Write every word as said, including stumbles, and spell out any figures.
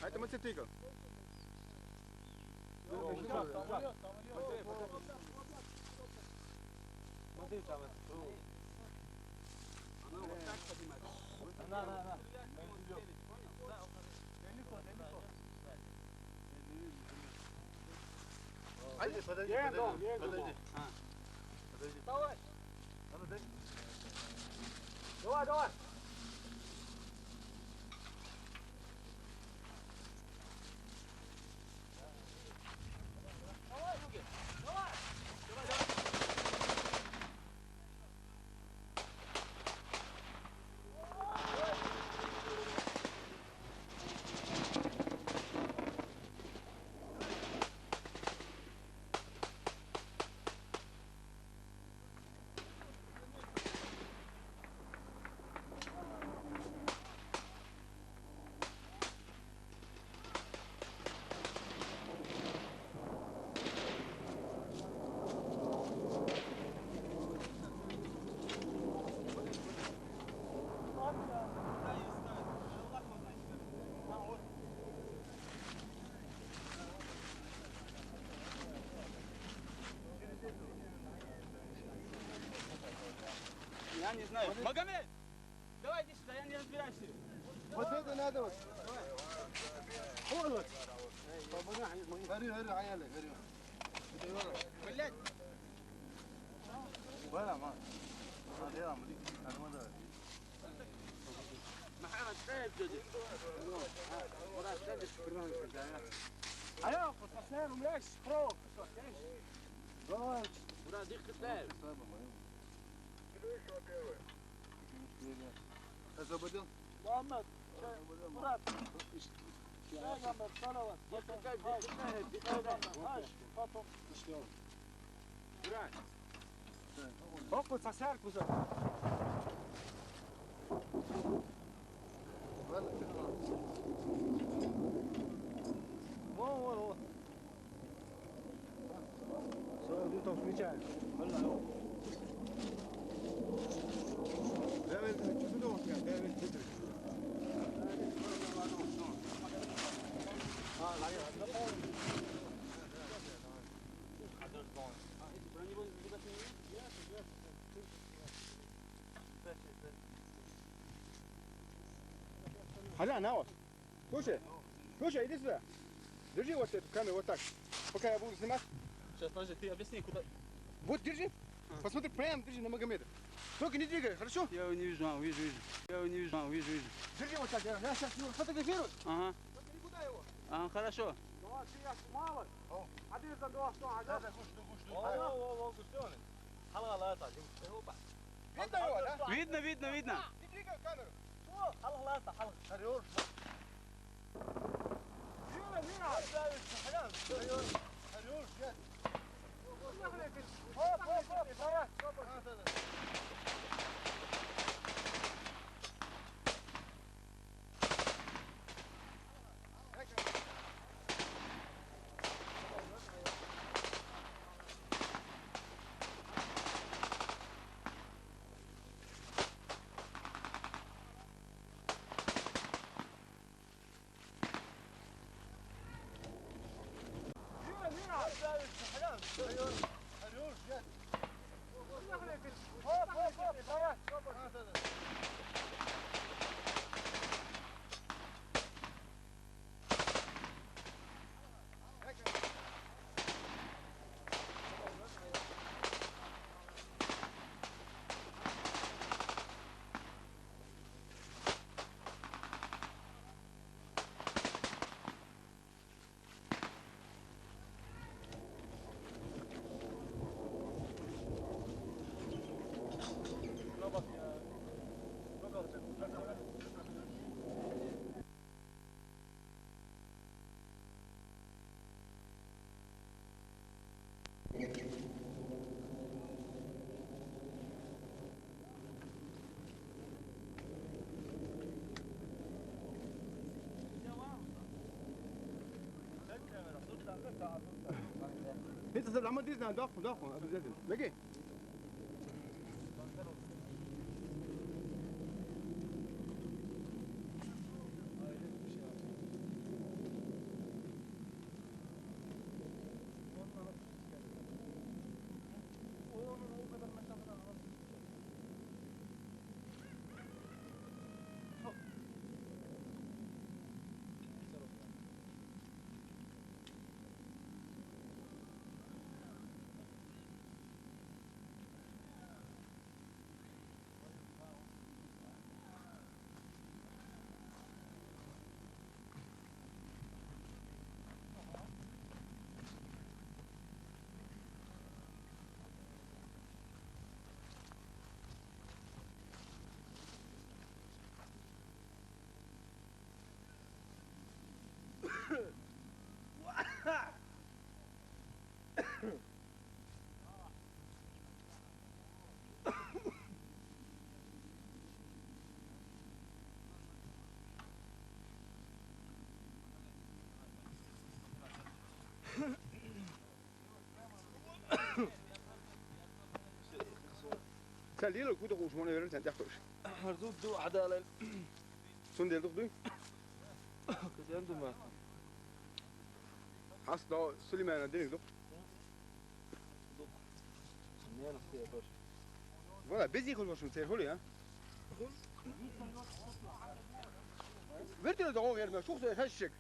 Это мотоцикл. Она вот так поднимается. Она, она, она. Далеко, далеко. Подожди, подожди, подожди. Подожди. А. Подожди. Давай. А ну дай. Давай, давай. Давай, Юги, давай. Давай, давай. Я не знаю. Магомед! Давай иди сюда, я не разбираюсь. Вот это надо вот. Вон вот. Гори, гори, гори, гори. Блядь. Вон, вон. Смотри, вон, блин. Надо, надо. Мухаммад, дай дядя. Мурат, дай дядя. Алло, пацаны, у меня есть кровь. Давай. Мурат, их кидай. Освободил? Мухаммад, Мурат. Пегамбар, салават. Потом хаж, пегамбар, хаж, потом. Брат. Окко, сосар кузов. Вон, вон, вон. Всё, иду там включаю. Давай, что ты думал, я? Давай, что ты? А, наверное, запомнил. А, эти бронебойные запасы не есть? Хотя, на вот. Слушай, слушай, иди сюда. Держи вот эту камеру вот так, пока я буду снимать. Сейчас, подожди, ты объясни, куда? Вот, держи. А. Посмотри, прям держи на Магомеда. Только не двигай, хорошо? Я его не вижу, а, вижу, вижу. Я его не вижу, а, вижу, вижу. Держи вот так, я, я сейчас его сфотографирую. Ага. Только никуда его. Ага, хорошо. Давай, ты я снимала. О. А ты там давай, что, а? Да, да, слушай, слушай, слушай. О, о, о, о, слушай. Видно его, да? Видно, видно, видно. Не двигай камеру. Хорош. Хорош, я. Оп, оп, оп, давай. انت زلمه، عمال تيجي عند اخو، ده اخو، ابو زيد. لقي. Sen lilo kudu kuşmana verir sen de kuş. Arzu du adalen. Sun del duy. Kızan duma. Has da Süleyman'a dedik duk. Ne nasıl yapar? Valla biz yıkıl başım ser hulu ya. Verdi de o verme çok da kaçacak.